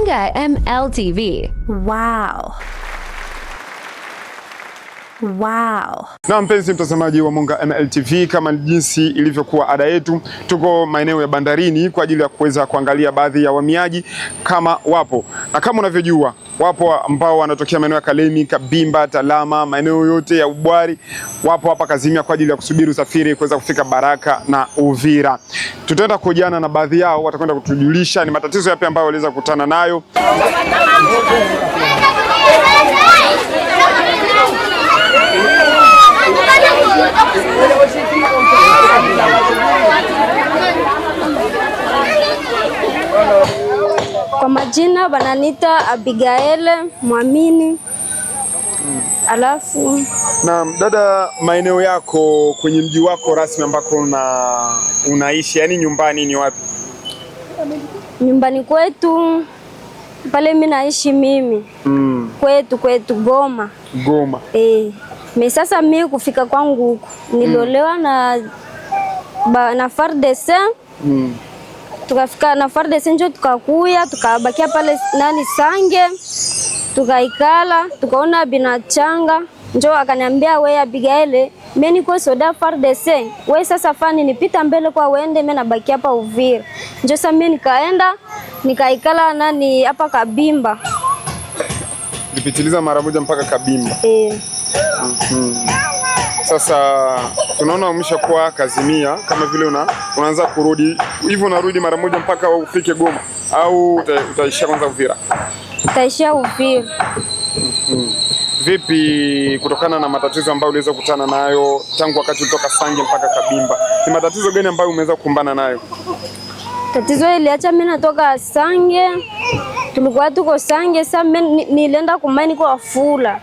Mwanga MLTV. Wow. Wow. Na mpenzi mtazamaji wa Mwanga MLTV, kama jinsi ilivyokuwa ada yetu, tuko maeneo ya bandarini kwa ajili ya kuweza kuangalia baadhi ya wahamiaji kama wapo, na kama unavyojua wapo ambao wanatokea maeneo ya Kalemi, Kabimba, Talama, maeneo yote ya Ubwari, wapo hapa Kazimia kwa ajili ya kusubiri usafiri kuweza kufika Baraka na Uvira. Tutaenda kuhojiana na baadhi yao, watakwenda kutujulisha ni matatizo yapi ambayo waliweza kukutana nayo. Kwa majina bananita Abigail Mwamini. Alafu Na dada, maeneo yako kwenye mji wako rasmi ambako unaishi, yani nyumbani ni wapi? Nyumbani kwetu pale mimi naishi mimi kwetu Goma. Goma. Me sasa mimi kufika kwangu huku niliolewa na FARDC. Tukafika na FARDC njo tukakuya tukabakia pale nani Sange, tukaikala tukaona binachanga, njo akaniambia we Abigail, mimi niko soda FARDC, we sasa fani nipita mbele kwa wende, mimi nabakia hapa Uvira. Njo sasa mimi nikaenda nikaikala nani hapa Kabimba. Nipitiliza mara moja mpaka Kabimba. Sasa tunaona umeshakuwa Kazimia, kama vile unaanza kurudi hivyo, unarudi mara moja mpaka ufike Goma au utaishia kwanza Uvira? Utaishia Uvira. Vipi, kutokana na matatizo ambayo uliweza kukutana nayo tangu wakati ulitoka Sange mpaka Kabimba, ni matatizo gani ambayo umeweza kukumbana nayo? Tatizo iliacha mimi natoka Sange, tulikuwa tuko Sange. Sasa mimi nilienda kumai niko Afula.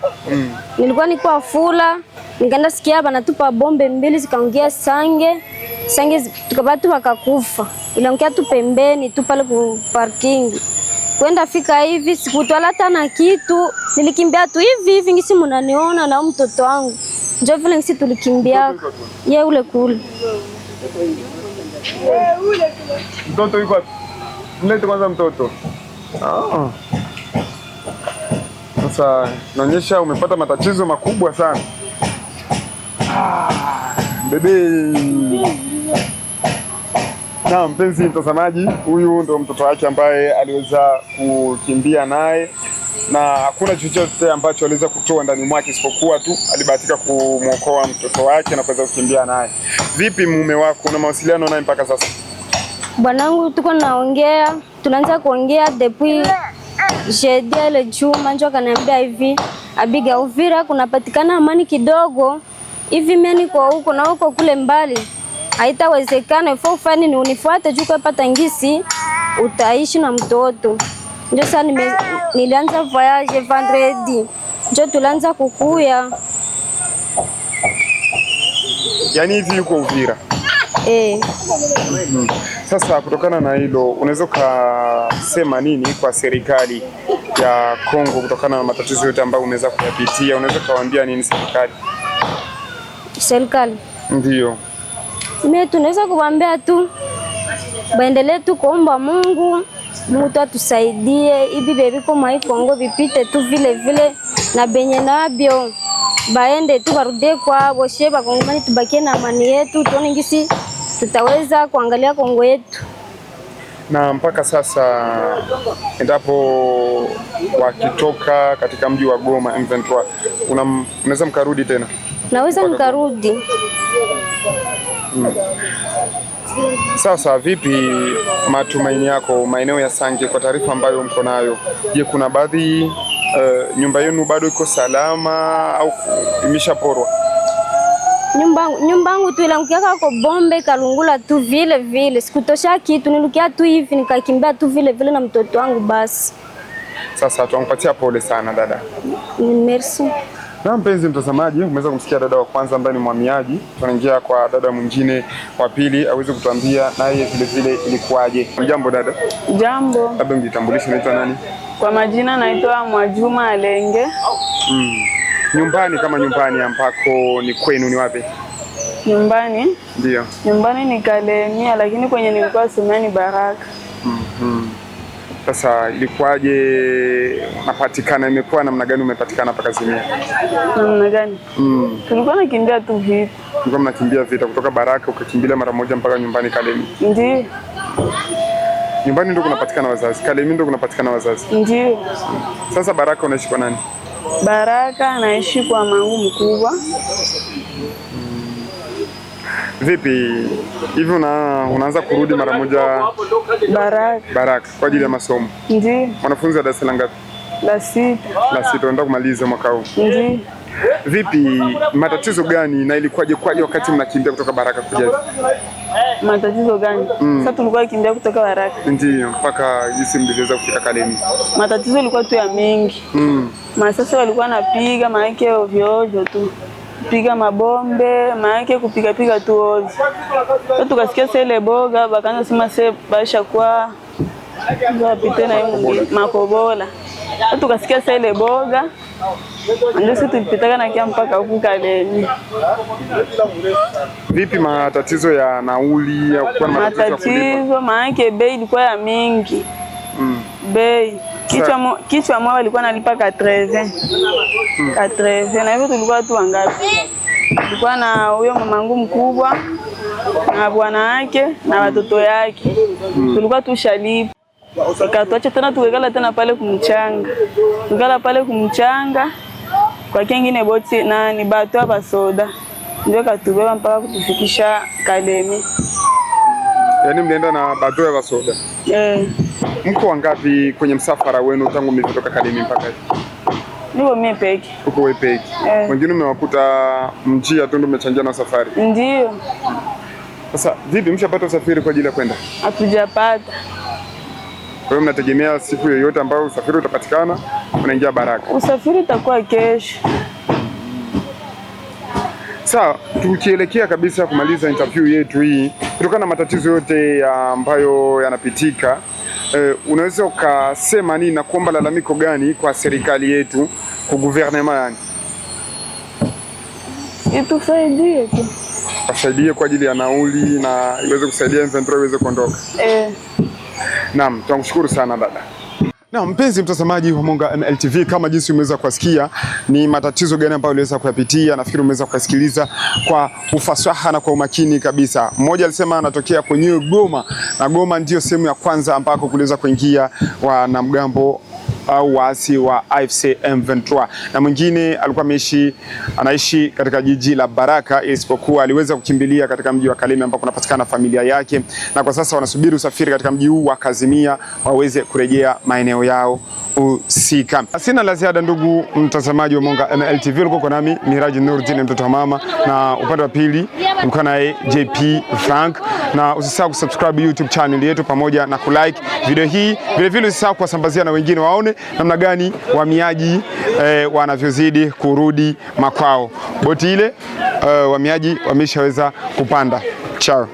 Nilikuwa niko Afula, nikaenda sikia banatupa bombe mbili zikaongea Sange. Sange tukabatu wakakufa. Iliongea tu pembeni tu pale ku parking. Kwenda fika hivi sikutwala hata na kitu, nilikimbia tu hivi hivi ngisi mnaniona na mtoto wangu. Njo vile ngisi tulikimbia. Ye ule kule. Mtoto yuko wapi? Mlete kwanza mtoto. Sasa naonyesha umepata matatizo makubwa sana. Bebe. Na mpenzi mtazamaji, huyu ndo mtoto wake ambaye aliweza kukimbia naye na hakuna chochote ambacho aliweza kutoa ndani mwake isipokuwa tu alibahatika kumwokoa mtoto wake na kuweza kukimbia naye. Vipi mume wako, una mawasiliano naye mpaka sasa? Bwanangu tuko naongea, tunaanza kuongea depuis jeudi ile juma, njo akaniambia hivi Abiga, Uvira kunapatikana amani kidogo hivi, mimi niko huko na huko kule mbali haitawezekana, ifo ufanye ni unifuate juu kupata ngisi utaishi na mtoto. Njo sasa nilianza voyage vendredi, njo tulianza kukuya. Yaani hivi yuko Uvira. Sasa kutokana na hilo unaweza ukasema nini kwa serikali ya Kongo kutokana na matatizo yote ambayo umeweza kuyapitia? Unaweza ukawaambia nini serikali? Serikali Ndiyo. mimi tunaweza kuwaambia tu baendelee tu kuomba Mungu, Mungu tu atusaidie ibi bebiko mwa Kongo bipite tu vile vile na benye nabyo baende tu barudie kwabo, she bakongomani tubakie na amani yetu, tuone ngisi tutaweza kuangalia Kongo yetu. Na mpaka sasa endapo wakitoka katika mji wa Goma M23, unaweza mkarudi tena? Naweza nikarudi. Sasa vipi matumaini yako maeneo ya Sange kwa taarifa ambayo mko nayo? Je, kuna baadhi nyumba yenu bado iko salama au imeshaporwa? Nyumba yangu tu ilangukia kwa bombe kalungula tu vile vile, sikutosha kitu, nilukia tu hivi nikakimbia tu vile vile na mtoto wangu basi. Sasa tunakupatia pole sana dada. Merci. Na mpenzi mtazamaji, umeweza kumsikia dada wa kwanza ambaye ni mhamiaji. Tunaingia kwa dada mwingine wa pili aweze kutuambia naye vile vile ilikuwaje. Jambo dada. Jambo. Labda mjitambulishe, unaitwa nani? Kwa majina naitwa Mwajuma Alenge. Nyumbani kama nyumbani ambako ni kwenu ni wapi? Nyumbani? Ndio. Nyumbani ni Kalemia, lakini kwenye nilikuwa somea ni Baraka. Sasa ilikuwaje unapatikana, imekuwa namna gani umepatikana mpaka Kazimia? Namna gani? Tulikuwa nakimbia tu vita. Mlikuwa mnakimbia vita kutoka Baraka ukakimbilia mara moja mpaka nyumbani Kalemi. Ndio. Nyumbani ndio kunapatikana wazazi, Kalemi ndio kunapatikana wazazi. Ndio. Sasa Baraka unaishi kwa nani? Baraka naishi kwa mangu mkubwa. Vipi hivi unaanza kurudi mara moja Baraka. Baraka kwa ajili ya masomo? Ndio. Mwanafunzi wa darasa la ngapi? La sita. La sita, unaenda kumaliza mwaka huu. Ndio. Vipi, matatizo gani na ilikuwaje kwaje wakati mnakimbia kutoka Baraka kuja hivi? Matatizo gani? Sasa tulikuwa kimbia kutoka Baraka. Ndio, mpaka jinsi mlivyoweza kufika Kalemi. Matatizo ilikuwa tu ya mingi. Masasi walikuwa napiga maanake ovyo ovyo tu, piga mabombe maanake kupiga piga tu ovyo. Sasa tukasikia sele boga, bakaanza sema se baisha kwa wapite na hiyo mwingine makobola. Sasa tukasikia sele boga, ndio sisi tulipitaka na kia mpaka huku Kalemi. Vipi matatizo ya nauli ya kuwa na matatizo ya kulipa? Matatizo maanake bei ilikuwa ya mingi. Bei kichwa mwa walikuwa nalipa 80. 80 na hivyo tulikuwa tu wangapi? Tulikuwa na huyo mamangu mkubwa na bwana yake na watoto yake. Tulikuwa tushalipa. Ikatuacha tena tukekala tena pale kumchanga. Tukala pale kumchanga kwa kengine boti na ni bato hapa soda. Ndio katubeba mpaka kutufikisha Kalemi. Yaani mlienda na bato ya soda. Mko wangapi kwenye msafara wenu tangu mlivyotoka Kalemi mpaka hivi? Niko mimi peke. Uko wewe peke. Wengine umewakuta mjia tu ndio mmechangia na safari. Ndio. Sasa vipi mshapata usafiri kwa ajili ya kwenda? Hatujapata. Kwa hiyo mnategemea siku yoyote ambayo usafiri utapatikana unaingia Baraka. Usafiri utakuwa kesho. Sawa, tukielekea kabisa kumaliza interview yetu hii, kutokana na matatizo yote ambayo yanapitika, unaweza ukasema nini na kuomba lalamiko gani kwa serikali yetu, kwa gouvernement yani? Itusaidie tu. Wasaidie kwa ajili ya nauli na iweze kusaidia M23 iweze kuondoka. Naam, tunakushukuru sana dada. Na mpenzi mtazamaji wa Monga MLTV, kama jinsi umeweza kusikia ni matatizo gani ambayo uliweza kuyapitia, nafikiri umeweza kuyasikiliza kwa ufasaha na kwa umakini kabisa. Mmoja alisema anatokea kwenye Goma, na Goma ndio sehemu ya kwanza ambako kuliweza kuingia wanamgambo au waasi wa AFC M23, na mwingine alikuwa anaishi katika jiji la Baraka, isipokuwa aliweza kukimbilia katika mji wa Kalemi ambako kunapatikana familia yake, na kwa sasa wanasubiri usafiri katika mji huu wa Kazimia waweze kurejea maeneo yao husika. Sina la ziada, ndugu mtazamaji wa Monga MLTV, ulikuwa nami Miraji Nurdin mtoto wa mama, na upande wa pili ulikuwa naye JP Frank, na usisahau kusubscribe YouTube channel yetu pamoja na kulike video hii. Vile vile usisahau kuwasambazia na wengine waone namna gani wahamiaji wanavyozidi kurudi makwao. Boti ile wahamiaji wameshaweza kupanda. Ciao.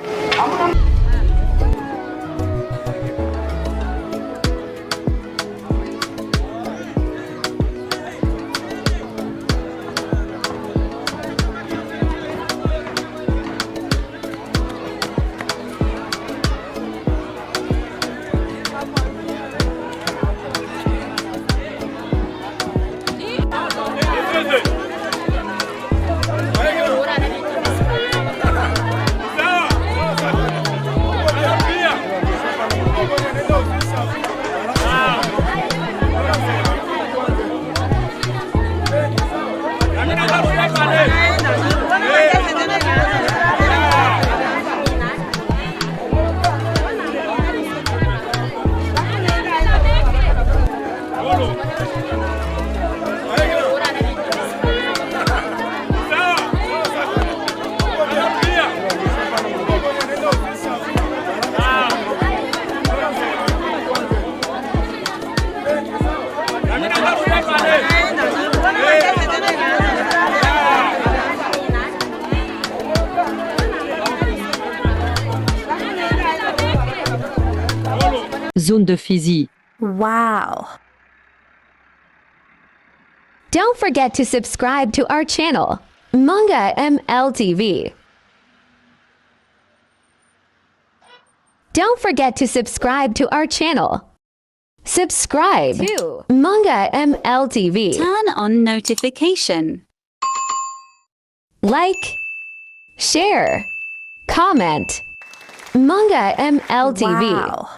Zone de Fizi. Wow. Don't forget to subscribe to our channel, Manga MLTV. Don't forget to subscribe to our channel. Subscribe to Manga MLTV. Turn on notification. Like, share, comment. Manga MLTV. Wow.